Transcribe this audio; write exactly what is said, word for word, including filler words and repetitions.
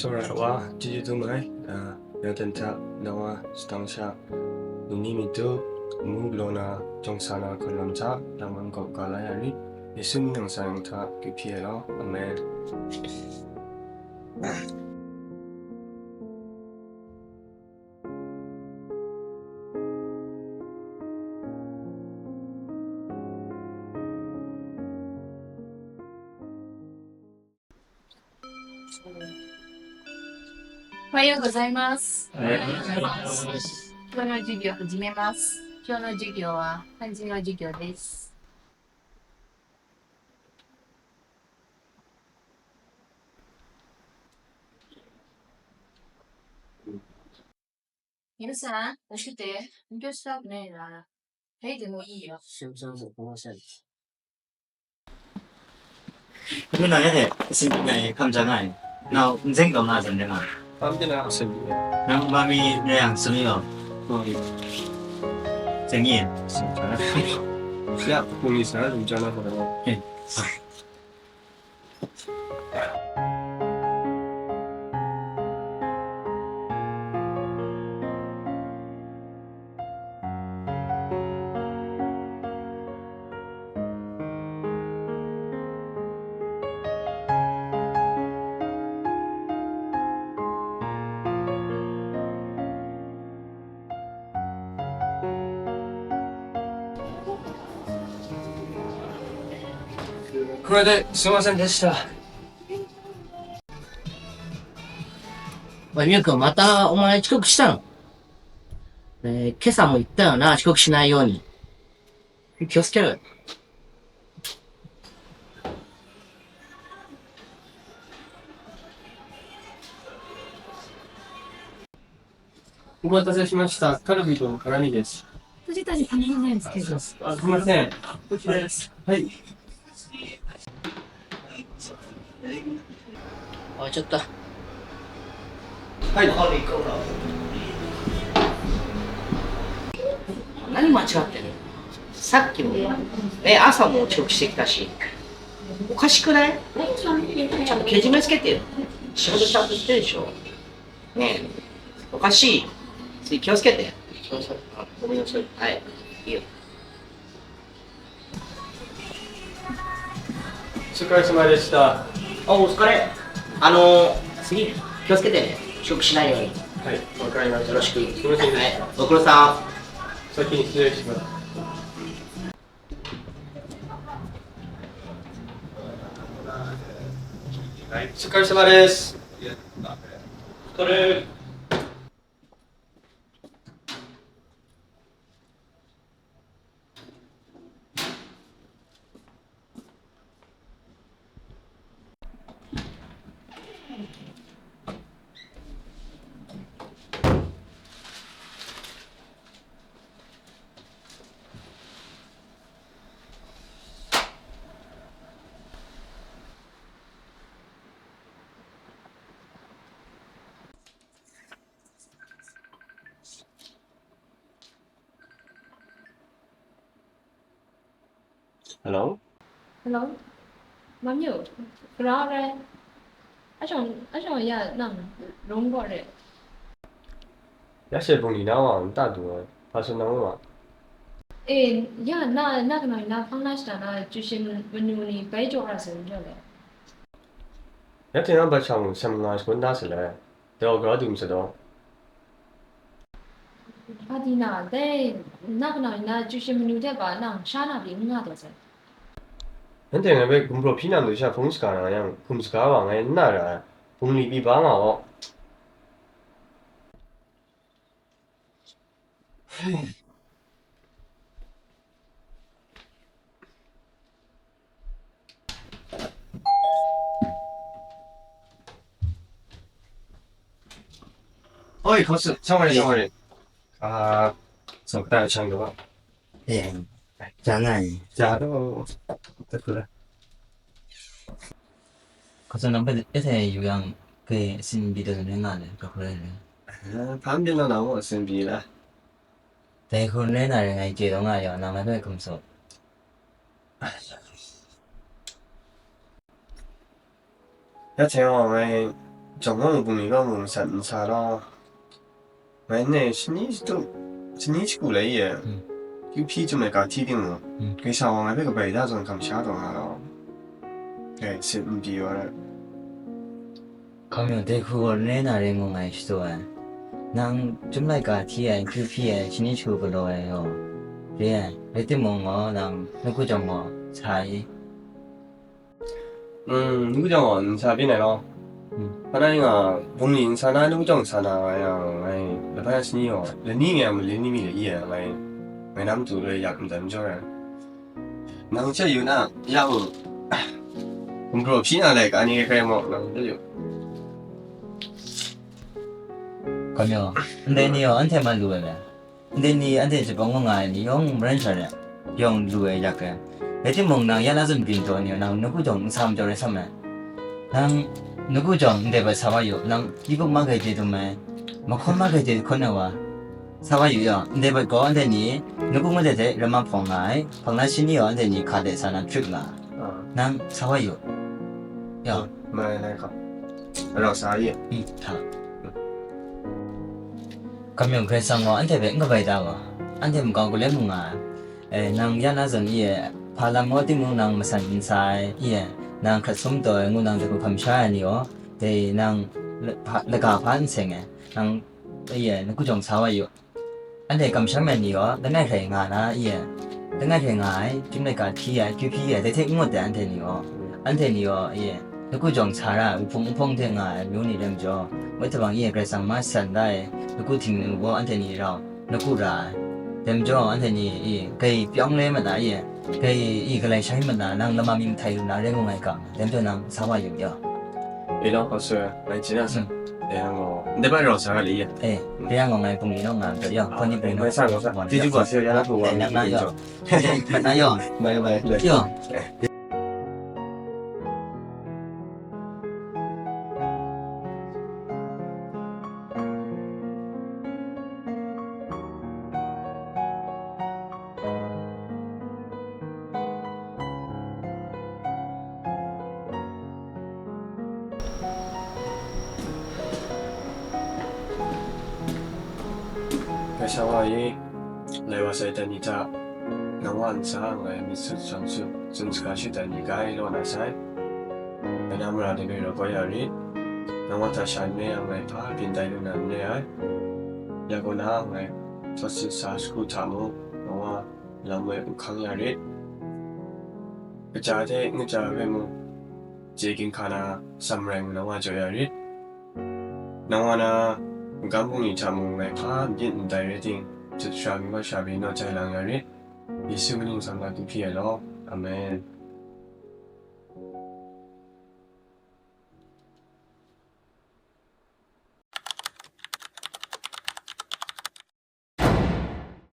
Tsawra ai wa, chyeju dum ai, a, ya dan hta, na wa, shadang sha, nni myit tu, ngu galaw na, jawng sa na, hkun lam hta, lang lam gawp ga la ya rit, Yesu mying nang sa yang hta, kyu hpyi ai law. Amen. Ohayou gozaimasu. Ohayou gozaimasu. 今日の授業始めます。今日の授業は漢字の授業です。 皆さん、起きて。勉強したくないなら、早くでもいいよ。 Ngu na ya de, sin ngai kam ja ngai. Nau nzeng dom na zan de ma. Tam de na sin. Nang ma mi ne yang sumi yo. Zeng yi. Ya, kung ni sa, lu ja na ko. Eh. これで、すいませんでした。 Wai myit gaw, ma ta, o mai, chuk shang. Eh, kesa mo ita na, chuk shina yo ni. Kyos kya. O matase shimashita, kalubi to karani desu. 藤田さん、何ですけど。 あ、すいません。こっちです。はい。 あ、ちょっと。はい。何間違ってんの？さっきも、ね、朝も遅刻してきたし。おかしくない？ちゃんとけじめつけてよ。仕事ちゃんとしてるでしょ。 ねえ、おかしい。次気をつけて。すいません。あ、ごめんなさい。はい。いいよ。お疲れ様でした。あ、お疲れ。あの、次、気をつけてね。遅刻しないように。はい、わかりました。よろしく。すいませんでした。はい、ご苦労さん。先に失礼します。 はい、お疲れ様です。お疲れ。 Hello? Hello? မမျိုး၊ ကရၢရဲ။ အဆောင်၊ အဆောင်ရနမ်ရုံးပေါ်ရဲ။ ရရှိပုံလီနာဝံတတူဝဲ ဖာဆူနံပါတ်။ အေး၊ ယန နကနၣ်ရံၣ်နဖျီနၢ်ရှတၢၣ်န ကျူရှင်မနုၤန့ၣ် ဘဲကၠီရၣ်စၢၤမီၣ်လဲၣ်။ ရတင်အဘၣ်ဆၣ်မူ ဆမ်ငါစကွန်ဒါစလဲၣ်, တဲအီၤကရၢဒုးမစ့ၢ်ဒီး ဖါတံၢ်နၢ်, ဒဲ နကနၣ်ရံၣ်န ကျူရှင်မနုၤတဲဘၣ် နၢ်ရှါနၢ်ပျံၤမံငါဒဲးစဲး. နတဲငါဘဲ ဂုံပရူးဖံနၢ်မဒုးရှၢ ဖုန်းစကားနၢ်ယံၣ် ခုမ်စကားဘၣ် ငါနၢ်ရၣ်, ပုင်လီပံဘါငါအီၤ. အိုဝ်း ခေါ်စု ဆောင်ရည် ဆောင်ရည် အာ ဆောင်ကတၢၢ်ချန်တော့ အဲ ကျန်နိုင် ကြာတော့ တခုလား ခေါ်စု နောက်ဘက် အဲ့ထဲယူရအောင် ကဲ အဆင်ပြေတယ်ဆိုနေငါလည်း ပြောခွင့်ရတယ် အဲ ဘာမှမပြောတော့ဘူး အဆင်ပြေလား တဲခုန်လဲနာရီငါကျေတော့ငါရော နောက်လည်းပဲခုန်ဆို ရချင်အောင်ငါ Jawng mung bungli gaw mung masat n sa law. Ngai n-, shani shatup, shani shagu lai ye. Hmm. Kyu hpyi chyum ai ga hti ting mung, Hmm. Karai Kasang wa ngai hpe kabai da zawn kamsham taw nga law. Ngai sit n pyi wa ai. Hkam yawng dai hku gaw re na rai ngu ngai shadaw ai. Nang chyum laika hti ai, kyu hpyi ai, shani shagu galaw ai gaw re ai. Rai timung gaw, nang nawku jawng gaw sa i? Mm, nawku jawng gaw n sa byin ai law. Mm. Hpa na nga, bungli n sa na, nawku jawng sa na nga yang, ngai, lahpai shani gaw, lani ngai a matu lani mi le i ai, ngai, ngai na matu loi yak n dan jaw ai. Nang hte yu na, ya u. Gumhpraw hpyi na lai, ka ni hkrai maw, nang hte yu. Hkam yawng, ndai ni gaw anhte man lu ai le? Ndai ni anhte chyawm nga nga ai ni yawng maren sha re, yawng lu ai yak ai. Rai timung, nang ya na zawn byin taw ni, nang nawku jawng n sa majaw rai sam ai. Nang nawku jawng ndai bat sa wa yu, nang ipuk ma grai chye dum ai, mahkawn ma grai chye hkawn ai wa. Sa wa yu yaw, ndai bat gaw anhte ni nawku ngut ai hte ram ma hpawng nga ai, hpang na shani gaw anhte ni hka de sa na hkrit nga ai. Ah. Nang sa wa yu. Yaw. Mai lai hkap. Rau sa ye. Hmm, hta. Hkam yawng Karai Kasang gaw anhte hpe n kabai da gaw, anhte makau gulem mu nga ai. E, nang ya na zawn i e, hpa lam gaw timung nang masan n sa ai, i e, nang hkrat sum taw ai ngu nang dai hku hkam sha ai ni gaw, dai nang la-, hpa, laga hpa n seng ai, nang, i e, nawku jawng sa wa yu. Anhte kamsham ai ni gaw langai hkrai nga na, i e, langai hkrai nga ai, chyum laika hti ai, kyu hpyi ai, dai hte n ngut ai anhte ni gaw, anhte ni gaw, i e, nawku jawng sa ra ai, wuhpung wuhpawng hte nga ai amyu ni rai majaw, ngut tabang, i e, Karai Kasang ma san da ai, nawku htingnu gaw anhte ni rau, nawku ra ai. Dai majaw, anhte ni, i, grai pyawng le mat na, i e, grai, i, galai shai mat na, nang lama mi mahtai lu na rai ngu ngai ga, dai majaw nang sa wa yu yaw. E law, hpa soi ai, ngai chye na sa. Hmm. E yang gaw, ndai bai rau sa ai le, i e. E, dai yang gaw ngai bungli naw nga, yaw, hkaw ni bungli naw. Ngai sa gaw sa. Wan, chyeju yaw. Gaw sa, ya na hku wa, e, nang na yaw. Mat na yaw. Bai, bai, bai. Yaw. E. Kaisa wa e, lai wa sai dan ni hta, nang wa ntsa ngai myit sut zawn sut, tsun saga shut dan ni gai law na sai. Ngai na mara de bai rawt kau ya rit. Nang wa hta sha n re yang ngai hpa byin tai lu na n re ai. Ya gaw na ngai hpawt sit sa shagu hta mung, nang wa lam woi n hkang ya rit. Kaja hte n kaja hpe mung, chye ginhka na atsam rai ngu nang wa jaw ya rit. Nang wa na magam bungli hta mung ngai hpa myit n tai rai ting, jut sara mi wa sha pyi naw jai lang ya rit. Yesu mung ningsang na kyu hpyi ai law. Amen.